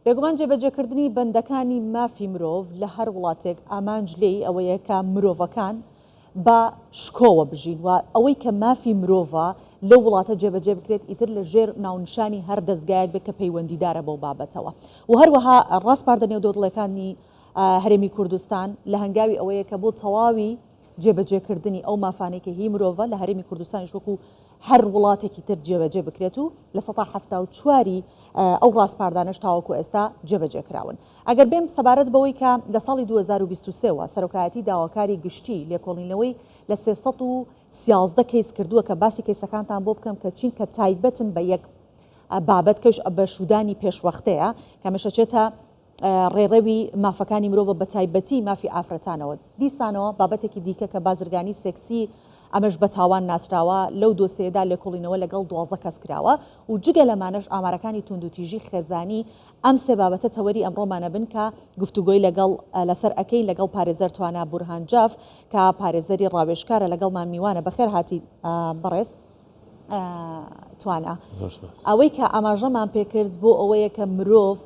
بێگومان جێبەجێکردنی بەندەکانی مافی مرۆڤ لە هەر وڵاتێک ئامانج لێی ئەوەیە کە مرۆڤەکان بە شکۆوە بژین و ئەوەی کە مافی مرۆڤە لەو وڵاتە جێبەجێ بکرێت ئیتر لە ژێر ناونیشانی هەر دەزگایەک بێت کە پەیوەندیدارە بەو بابەتەوە و هەروەها ڕاسپاردە نێودەوڵەتیەکانی هەرێمی کوردستان لە هەنگاوی ئەوەیە کە بۆ تەواوی جێبەجێکردنی ئەو مافانەی کە هی مرۆڤە لە هەرێمی کوردستانیش وەکو هەر وڵاتێکی تر جێبەجێ بکرێت و 74% ی ئەو ڕاسپاردانەش تاوەکو ئێستا جێبەجێ کراون. ئەگەر بێم سەبارەت بەوەی کە لە ساڵی 2023 وە سەرۆکایەتی داواکاری گشتی لێکۆڵینەوەی لە 313 کەیس کردووە کە باسی کەیسەکانتان بۆ بکەم کە چین کە تایبەتن بە یەک بابەت کەش بە شودانی پێشوەختەیە کە ئەمەش ئەچێتە ڕێڕەوی مافەکانی مرۆڤە بەتایبەتی مافی ئافرەتانەوە. دیسانەوە بابەتێکی دیکە کە بازرگانی سێکسی ئەمەش بە تاوان ناسراوە، لەو دۆسێیەدا لێکۆڵینەوە لەگەڵ 12 کەس کراوە و جگە لەمانەش ئامارەکانی توندوتیژی خێزانی، ئەم سێ بابەتە تەوەری ئەمڕۆمانە بن کە گفتوگۆی لەگەڵ لەسەر ئەکەین لەگەڵ پارێزەر توانا بورهان جاف کە پارێزەری ڕاوێژکارە لەگەڵمان میوانە. بەخێر هاتی بەڕێز. توانا ئەوەی کە ئاماژەمان پێکرد بۆ ئەوەیە کە مرۆڤ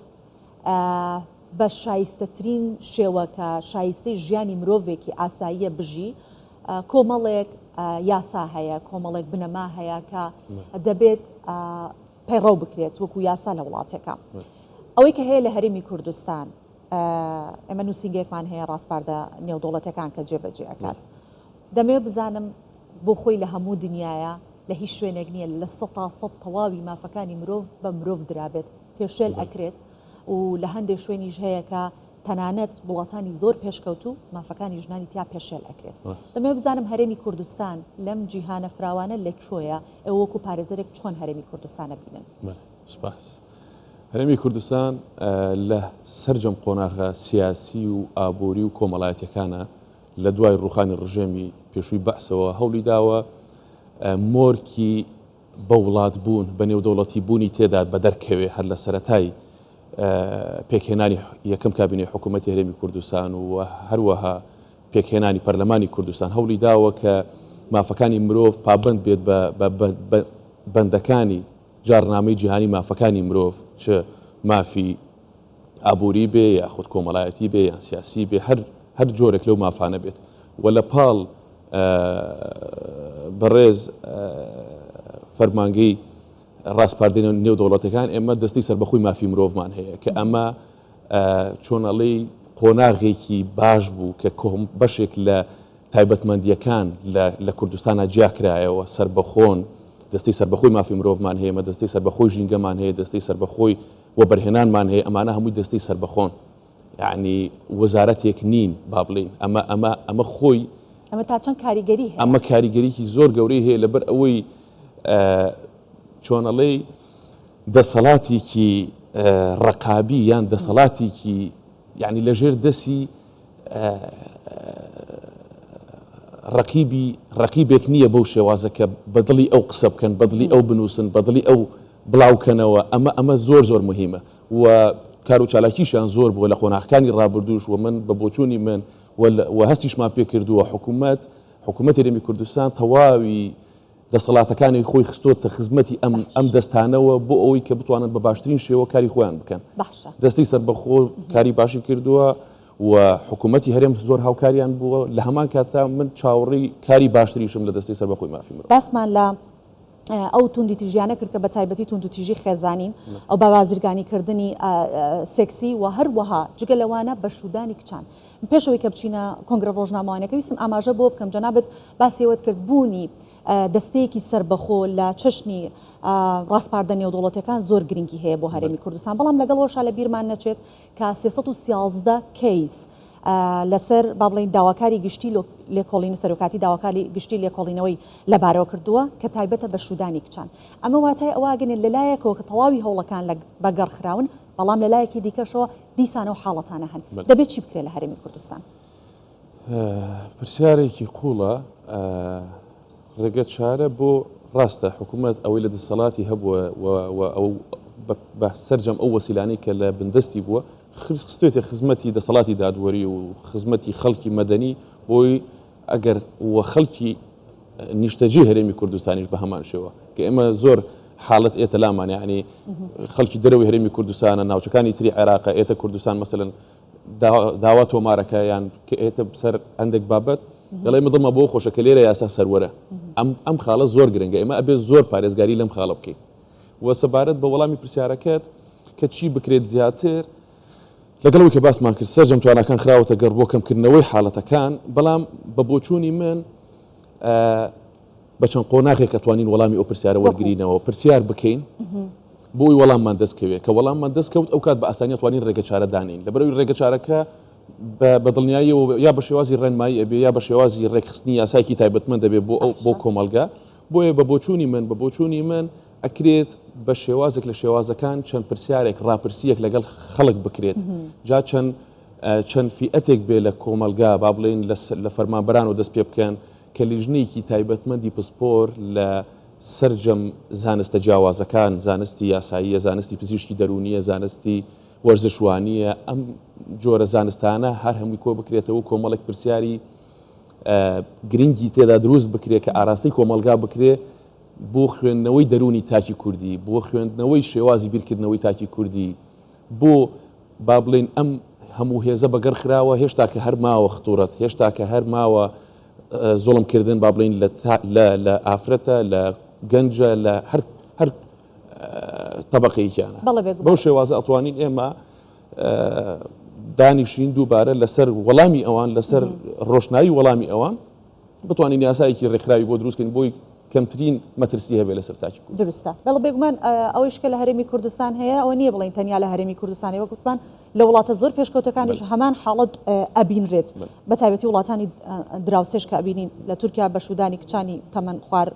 بە شایستەترین شێوە کە شایستەی ژیانی مرۆڤێکی ئاساییە بژی کۆمەڵێک یاسا هەیە کۆمەڵێک بنەما هەیە کە دەبێت پەیڕەو بکرێت وەکو یاسا لە وڵاتێکە ئەوەی کە هەیە لە هەرێمی کوردستان ئێمە نووسینگێکمان هەیە ڕاسپاردە نێودوڵەتەکان کە جێبەجێ ئەکات دەمەوێت بزانم بۆ خۆی لە هەموو دنیایا لە هیچ شوێنێک نییە 100% تەواوی مافەکانی مرۆڤ بە مرۆڤ درابێت، پێشێل ئەکرێت و لە هەندێ شوێنیش هەیە کە تەنانەت وڵاتانی زۆر پێشکەوتوو مافەکانی ژنانی تیا پێشێل ئەکرێت. دەمەوێت بزانم هەرێمی کوردستان لەم جیهانە فراوانە لە کوێیە؟ ئێوە وەکو پارێزەرێک چۆن هەرێمی کوردستان ئەبینن؟ بەڵێ سوپاس. هەرێمی کوردستان لە سەرجەم قۆناغە سیاسی و ئابووری و کۆمەڵایەتیەکانە لە دوای ڕووخانی ڕژێمی پێشووی بەعسەوە هەوڵی داوە مۆرکی بە وڵات بوون، بە نێودەوڵەتی بوونی تێدا بەدەرکەوێ هەر لە سەرەتای پێکهێنانی یەکەم کابینەی حکوومەتی هەرێمی کوردستان و هەروەها پێکهێنانی پەرلەمانی کوردستان هەوڵی داوە کە مافەکانی مرۆڤ پابەند بێت بە بەندەکانی جاڕنامەی جیهانی مافەکانی مرۆڤ چ مافی ئابووری بێ یاخود کۆمەڵایەتی بێ یان سیاسی بێ هەر هەر جۆرێک لەو مافانە بێت و لە پاڵ بەڕێز فەرمانگەی ڕاسپاردەی نێودەوڵەتەکان ئێمە دەستی سەربەخۆی مافی مرۆڤمان هەیە کە ئەمە چۆنەڵی قۆناغێکی باش بوو کە کۆم بەشێک لە تایبەتمەندییەکان لە لە کوردستانا جیا کرایەوە، سەربەخۆن، دەستەی سەربەخۆی مافی مرۆڤمان هەیە، ئێمە دەستەی سەربەخۆی ژینگەمان هەیە، دەستەی سەربەخۆی وەبەرهێنانمان هەیە، ئەمانە هەمووی دەستەی سەربەخۆن، یەعنی وەزارەتێک نین با بڵێین، ئەمە ئەمە ئەمە خۆی. ئەمە تا چەند کاریگەری هەیە؟ ئەمە کاریگەریی زۆر گەورەی هەیە، لەبەر ئەوەی چۆنەڵێی دەسەڵاتێکی ڕەقابی یان دەسەڵاتێکی یەعنی لەژێر دەستی ڕەقیبی ڕەقیبێک نییە بەو شێوازە کە بە دڵی ئەو قسە بکەن بە دڵی ئەو بنووسن بە دڵی ئەو بڵاوکەنەوە ئەمە ئەمە زۆر زۆر مهمە و کار و چالاکیشیان زۆر بووە لە قۆناغەکانی ڕابردووش و من بە بۆچوونی من و هەستیشمان پێکردووە حکوومەت حکوومەتی هەرێمی کوردستان تەواوی دەسەڵاتەکانی خۆی خستۆتە خزمەتی ئەم ئەم دەستانەوە بۆ ئەوەی کە بتوانن بە باشترین شێوە کاری خۆیان بکەن. باشە. دەستەی سەربەخۆ کاری باشی کردووە و حکوومەتی هەرێم زۆر هاوکاریان بووە، لە هەمان کاتدا من چاوەڕێی کاری باشتریشم لە دەستەی سەربەخۆی مافی مرۆڤ. باسمان لە ئەو توندوتیژیانە کرد کە بە تایبەتی توندوتیژی خێزانین، ئەو بە بازرگانی کردنی سێکسی و هەروەها جگە لەوانە بەشوودانی کچان. پێش ئەوەی کە بچینە کۆنگرە ڕۆژنامەوانیەکە ویستم ئاماژە بۆ بکەم جەنابت باسی ئەوەت کرد بوونی دەستەیەکی سەربەخۆ لە چەشنی ڕاسپاردە نێودەوڵەتیەکان زۆر گرنگی هەیە بۆ هەرێمی کوردستان بەڵام لەگەڵ ئەوەشا لە بیرمان نەچێت کە 313 کەیس لەسەر با بڵێین داواکاری گشتی لێکۆڵین سەرۆکاتی داواکاری گشتی لێکۆڵینەوەی لەبارەوە کردووە کە تایبەتە بە شودانی کچان ئەمە واتای ئەوە ئەگەنێت لەلایەکەوە کە تەواوی هەوڵەکان لە بەگەڕ خراون بەڵام لەلایەکی دیکەشەوە دیسان ئەو حاڵەتانە هەن. دەبێت چی بکرێت لە هەرێمی کوردستان؟ پرسیارێکی قوڵە. ڕێگە چارە بۆ ڕاستە حکوومەت ئەوەی لە دەسەڵاتی هەبووە و ئەو بە سەرجەم ئەو وەسیلانەی کە لە بندەستی بووە خستێتە خزمەتی دەسەڵاتی دادوەری و خزمەتی خەڵکی مەدەنی بۆی ئەگەر و خەڵکی نیشتەجێی هەرێمی کوردستانیش بە هەمان شێوە کە ئێمە زۆر حاڵەت ئێتە لامان یعنی خەڵکی دەرەوەی هەرێمی کوردستانە ناوچەکانی تری عێراقە ئێتە کوردستان مەسەلەن داوا تۆمارەکە یان کە ئێتە سەر هەندێک بابەت دەڵێ ئێمە دڵمان بۆ خۆشە کە لێرە یاسا سەروەرە ئەم ئەم خاڵە زۆر گرنگە ئێمە ئەبێ زۆر پارێزگاری لەم خاڵە بکەین و سەبارەت بە وەڵامی پرسیارەکەت کە چی بکرێت زیاتر لەگەڵ ئەوەی کە باسمان کرد سەرجەم تواناکان خراوەتە گەڕ بۆ کەمکردنەوەی حاڵەتەکان بەڵام بە بۆچوونی من بە چەند قۆناغێک ئەتوانین وەڵامی ئەو پرسیارە وەرگرینەوە، پرسیار بکەین بۆ ئەوی وەڵاممان دەست کەوێ، کە وەڵاممان دەست کەوت ئەو کات بە ئاسانی ئەتوانین ڕێگەچارە دانێین، لەبەرئەوەی ڕێگەچارەکە بە دڵنیاییەوە یا بە شێوازی ڕێنمایی ئەبێ یا بە شێوازی ڕێکخستنی یاسایەکی تایبەتمەند دەبێ بۆ ئەو بۆ کۆمەڵگا، بۆیە بە بۆچوونی من بە بۆچوونی من ئەکرێت بە شێوازێک لە شێوازەکان چەند پرسیارێک ڕاپرسییەک لەگەڵ خەڵک بکرێت جا چەند چەند فیئەتێک بێ لە کۆمەڵگا با بڵێین لە فەرمانبەرانەوە دەست پێ بکەن کە لیژنەیەکی تایبەتمەندی پسپۆر لە سەرجەم زانستە جیاوازەکان، زانستی یاساییە، زانستی پزیشکی دەروونییە، زانستی وەرزشوانییە، ئەم جۆرە زانستانە هەر هەمووی کۆ بکرێتەوە و کۆمەڵێک پرسیاری گرنگی تێدا دروست بکرێت کە ئاراستەی کۆمەڵگا بکرێ بۆ خوێندنەوەی دەروونی تاکی کوردی، بۆ خوێندنەوەی شێوازی بیرکردنەوەی تاکی کوردی، بۆ با بڵێین ئەم هەموو هێزە بەگەڕ خراوە هێشتا کە هەر ماوە خطورەت، هێشتا کە هەر ماوە زوڵم کردن با بڵێین لە ئافرەتە، لە گەنجە، لە هەر هەر تەبەقەیەکیانە. بەڵێ بێگومان. بەو شێوازە ئەتوانین ئێمە دانیشین دووبارە لەسەر وەڵامی ئەوان، لەسەر ڕۆشنایی وەڵامی ئەوان بتوانین یاسایەکی ڕێکخراوی بۆ دروست کەین بۆی کەمترین مەترسی هەبێت لەسەر تاکی کورد. دروستە. بەڵێ بێگومان ئەوەیش کە لە هەرێمی کوردستان هەیە ئەوە نییە بڵێین تەنیا لە هەرێمی کوردستان هەیە، وەک وتمان لە وڵاتە زۆر پێشکەوتەکانیش هەمان حاڵەت ئەبینرێت، بە تایبەتی وڵاتانی دراوسێش کە ئەبینین لە تورکیا بەشودانی کچانی تەمەن خوار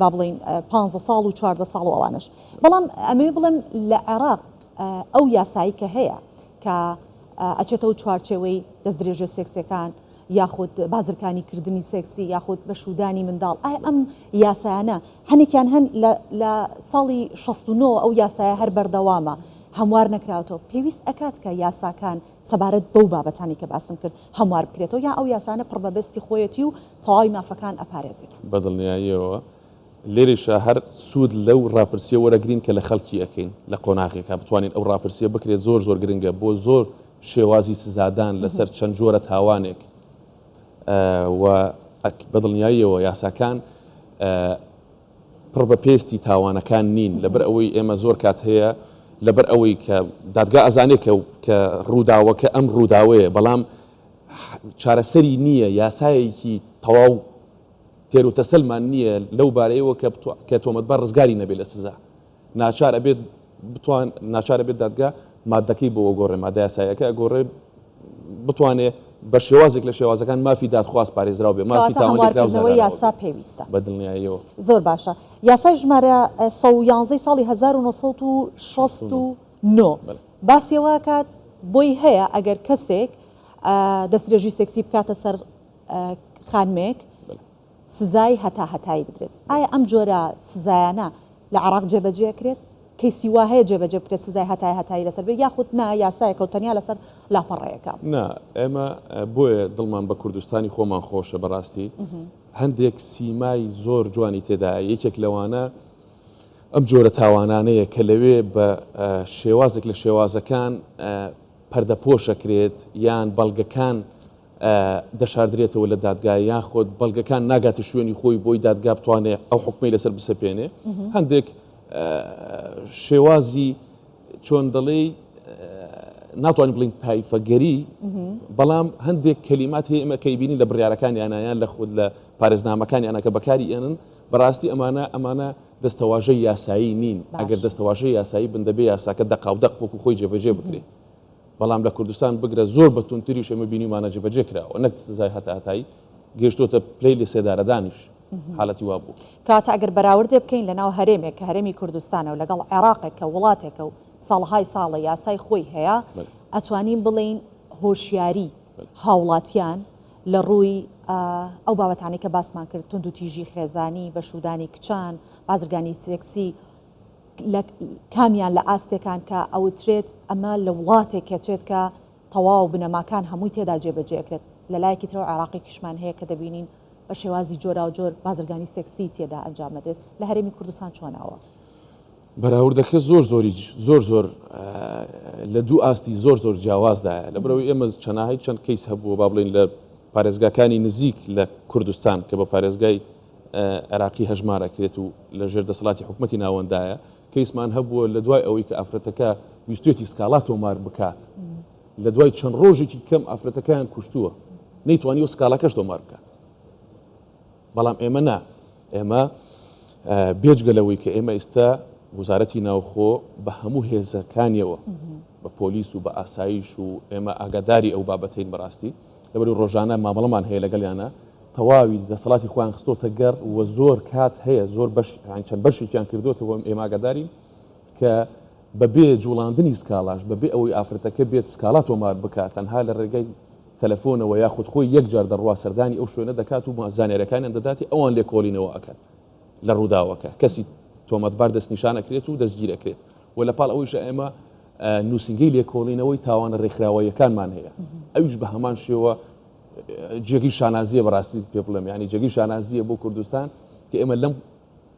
با بڵێین 15 ساڵ و 14 ساڵ و ئەوانەش. بەڵام ئەمەوێ بڵێم لە عێراق ئەو یاسایی کە هەیە کە ئەچێتەوە چوارچێوەی دەستدرێژیە سێکسیەکان یاخود بازرکانی کردنی سێکسی یاخود بەشودانی منداڵ ئایا ئەم یاسایانە هەنێکیان هەن لە ساڵی 69 ئەو یاسایە هەر بەردەوامە هەموار نەکراوەتەوە پێویست ئەکات کە یاساکان سەبارەت بەو بابەتانی کە باسم کرد هەموار بکرێتەوە یا ئەو یاسانە پڕ بەبەستی خۆیەتی و تەواوی مافەکان ئەپارێزێت؟ بەدڵنیاییەوە لێرەیشا هەر سوود لەو ڕاپرسییە وەرەگرین کە لە خەڵکی ئەکەین لە قۆناغێکا بتوانین ئەو ڕاپرسییە بکرێت زۆر زۆر گرنگە بۆ زۆر شێوازی سزادان لەسەر چەند جۆرە تاوانێک و بەدڵنیاییەوە یاساکان پڕ بە پێستی تاوانەکان نین لەبەر ئەوەی ئێمە زۆر کات هەیە لەبەر ئەوەی کە دادگا ئەزانێت کە کە ڕووداوەکە ئەم ڕووداوەیە بەڵام چارەسەری نییە یاسایەکی تەواو تێروتەسەلمان نییە لەو بارەیەوە کە کە تۆمەتبار ڕزگاری نەبێت لە سزا ناچار ئەبێت بتوان ناچار ئەبێت دادگا مادەکەی بۆ گۆڕێ مادە یاسایەکە ئەگۆڕێ بتوانێ بە شێوازێک لە شێوازەکان مافی دادخواز پارێزراو بێ مافی کەواتە تاوانلێکراو هەموارکردنەوەی زانراوە یاسا بێ پێویستە. بە دڵنیاییەوە. زۆر باشە یاسای ژمارە 111 ساڵی 1969 بەڵێ. باسی ئەوە ئەکات بۆی هەیە ئەگەر کەسێک دەستدرێژی سێکسی بکاتە سەر خانمێک سزای هەتا هەتایی بدرێت ئایا ئەم جۆرە سزایانە لە عێراق جێبەجێ ئەکرێت؟ کەیسی وا هەیە جێبەجێ بکرێت سزای هەتای هەتایی لەسەر بێت یاخود نا یاسایەکە و تەنیا لەسەر لاپەڕەیەکە؟ نا ئێمە بۆیە دڵمان بە کوردستانی خۆمان خۆشە بەڕاستی هەندێک سیمای زۆر جوانی تێدایە یەکێک لەوانە ئەم جۆرە تاوانانەیە کە لەوێ بە شێوازێک لە شێوازەکان پەردەپۆشەکرێت یان بەڵگەکان دەشاردرێتەوە لە دادگا یاخود بەڵگەکان ناگاتە شوێنی خۆی بۆی دادگا بتوانێ ئەو حکومەی لەسەر بسەپێنێ هەندێک شێوازی چۆن دەڵێی ناتوانین بڵین تایفەگەری بەڵام هەندێک کەلیمات هەیە ئێمە کەیبینی لە بڕیارەکانیانە یان لە خود لە پارێزنامەکانیانە کە بەکاری ئێنن بەڕاستی ئەمانە ئەمانە دەستەواژەی یاسایی نین ئەگەر دەستەواژەی یاسایی بن دەبێ یاساکە دەقاودەق وەکو خۆی جێبەجێ بکرێت بەڵام لە کوردستان بگرە زۆر بە توندتریش ئێمە بینیومانە جێبەجێ کراوە نەک سزای هەتاهەتایی گەیشتۆتە پلەی لەسێدارەدانیش حالەتی وا بوو. کەواتە ئەگەر بەراوردێ بکەین لەناو هەرێمێک کە هەرێمی کوردستانە و لەگەڵ عێراقێک کە وڵاتێکە و ساڵەهای ساڵە یاسای خۆی هەیە ئەتوانین بڵێین هۆشیاری هاوڵاتیان لە ڕووی ئەو بابەتانەی کە باسمان کرد توندوتیژی خێزانی، بەشوودانی کچان، بازرگانی سێکسی، لە کامیان لە ئاستێکان کە ئەوترێت ئەمە لە وڵاتێک کەچێت کە تەواو بنەماکان هەمووی تێدا جێبەجێ ئەکرێت، لە لایەکی ترەوە عێراقێکیشمان هەیە کە دەبینین بە شێوازی جۆراوجۆر بازرگانی سێکسی تێدا ئەنجام ئەدرێت، لە هەرێمی کوردستان چۆنە ئەوە؟ بەراوردەکە زۆر زۆری زۆر زۆر لە دوو ئاستی زۆر زۆر جیاوازدایە لەبەرئەوەی ئێمە چەناهەی چەند کەیس هەبووە با بڵێین لە پارێزگاکانی نزیک لە کوردستان کە بە پارێزگای عێراقی هەژمار ئەکرێت و لە ژێر دەسەڵاتی حکومەتی ناوەندایە کەیسمان هەبووە لە دوای ئەوەی کە ئافرەتەکە ویستێتی سکاڵا تۆمار بکات لە دوای چەند ڕۆژێکی کەم ئافرەتەکەیان کوشتووە نەیتوانیوە سکاڵاکەش تۆمار بکات. بەڵام ئێمە نا، ئێمە بێجگە لەوەی کە ئێمە ئیستا وەزارەتی ناوخۆ بە هەموو هێزەکانیەوە بە پۆلیس و بە ئاسایش و ئێمە ئاگاداری ئەو بابەتەین بەڕاستی لەبەری ڕۆژانە مامەڵەمان هەیە لەگەڵیانە تەواوی دەسەڵاتی خۆیان خستۆتە گەڕ و زۆر کات هەیە زۆر بەش چەند بەشێکیان کردوتەوە ئێمە ئاگادارین کە بەبێ جوڵاندنی سکاڵاش بەبێ ئەوەی ئافرەتەکە بێت سکاڵا تۆمار بکات تەنها لە ڕێگای تەلەفۆنەوە یاخود خۆی یەک جار دەڕوا سەردانی ئەو شوێنە دەکات و زانیاریەکانیان دەداتی ئەوان لێکۆڵینەوە ئەکەن لە ڕووداوەکە کەسی تۆمەتبار دەستنیشان ئەکرێت و دەستگیر ئەکرێت و لە پاڵ ئەوەیشە ئێمە نووسینگەی لێکۆڵینەوەی تاوانە ڕێکخراوەیەکانمان هەیە ئەویش بە هەمان شێوە جێگەی شانازیە بەڕاستی پێ بڵێم ینی جێگەی شانازیە بۆ کوردستان کە ئێمە لەم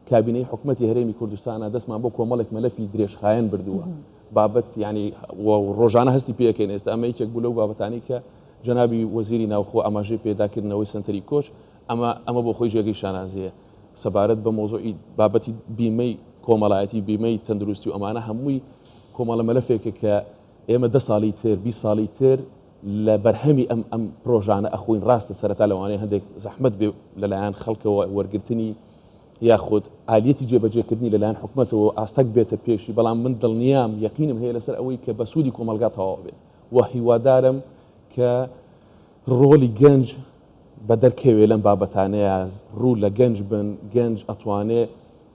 کابینەی حکومەتی هەرێمی کوردستانە دەستمان بۆ کۆمەڵێک مەلەفی درێژخایەن بردووە بابەت ینی ڕۆژانە هەستی پێەکەین ئێستا ئەمە یەکێک بوو لەو بابەتانی کە جەنابی وەزیری ناوخۆ ئاماژەی پێداکردنەوەی سنتەری کۆچ ئەمە ئەمە بۆ خۆی جێگەی شانازیە سەبارەت بە مۆزۆی بابەتی بیمەی کۆمەڵایەتی بیمەی تەندروستی و ئەمانە هەمووی کۆمەڵە مەلەفێکە کە ئێمە دە ساڵی تر 20 ساڵی تر لە بەرهەمی ئەم ئەم پرۆژانە ئەخۆین ڕاستە سەرەتا لەوانەیە هەندێک زەحمەت بێ لەلایەن خەڵکەوە وەرگرتنی یاخود ئالیەتی جێبەجێکردنی لەلایەن حکومەتەوە ئاستەک بێتە پێشی، بەڵام من دڵنیام یەقینم هەیە لەسەر ئەوەی کە بە سوودی کۆمەڵگا تەواو بێت و هیوادارم کە ڕۆڵی گەنج بە دەرکەوێ لەم بابەتانەیە ڕوو لە گەنج بن، گەنج ئەتوانێ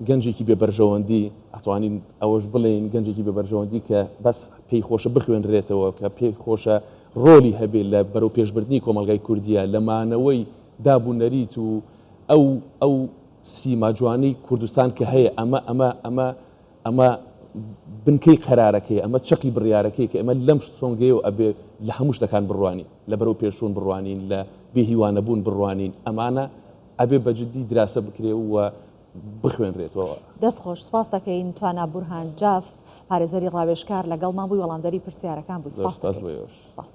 گەنجێکی بێ بەرژەوەندی ئەتوانین ئەوەش بڵێین گەنجێکی بێ بەرژەوەندی کە بەس پێی خۆشە بخوێنرێتەوە کە پێی خۆشە ڕۆلی هەبێ لە بەرەو پێشبردنی کۆمەڵگای کوردیە لە مانەوەی داب و نەریت و ئەو ئەو سیما جوانەی کوردستان کە هەیە ئەمە ئەمە ئەمە ئەمە بنکەی قەرارەکەی ئەمە چەقی بڕیارەکەی کە ئێمە لەم سۆنگەیەوە ئەبێ لە هەموو شتەکان بڕوانین لە بەرەو پێشوون بڕوانین لە بێهیوانەبوون بڕوانین ئەمانە ئەبێ بە جدی دراسە بکرێ و بخوێنرێتەوە. دەست خۆش سپاس دەکەین توانا بورهان جاف پارێزەری ڕاوێژکار لەگەڵمان بووی وەڵامدەری پرسیارەکان بووی سپاس دەکەین. سپاس.